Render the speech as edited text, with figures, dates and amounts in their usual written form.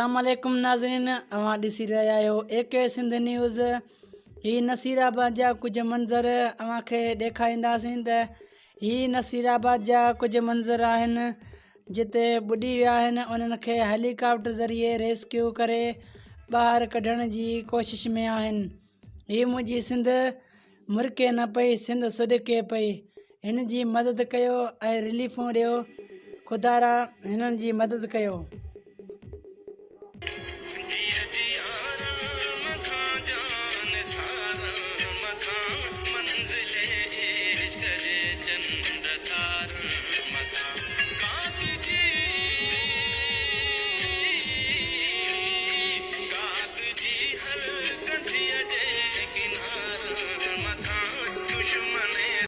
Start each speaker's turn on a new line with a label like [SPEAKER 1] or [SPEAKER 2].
[SPEAKER 1] اسلام عليڪم ناظرين اوهان ڏسي رهيا آهيو اي ڪي سنڌ نيوز هي نصير آباد جا ڪجهه منظر اوهان کي ڏيکارينداسين ته هي نصير آباد جا ڪجهه منظر آهن جتي ٻڏي ويا آهن انهن کي هيليڪاپٽر ذريعي ريسڪيو ڪري ٻاهر ڪڍڻ جي ڪوشش ۾ آهن هي منهنجي سنڌ مرڪي نه پئي سنڌ سڏڪي پئي هن جي مدد ڪيو ۽ رليفون ڏيو خدارا هنن جي مدد ڪيو.
[SPEAKER 2] جيء جيارن مٿان جان سارن مٿان منزل.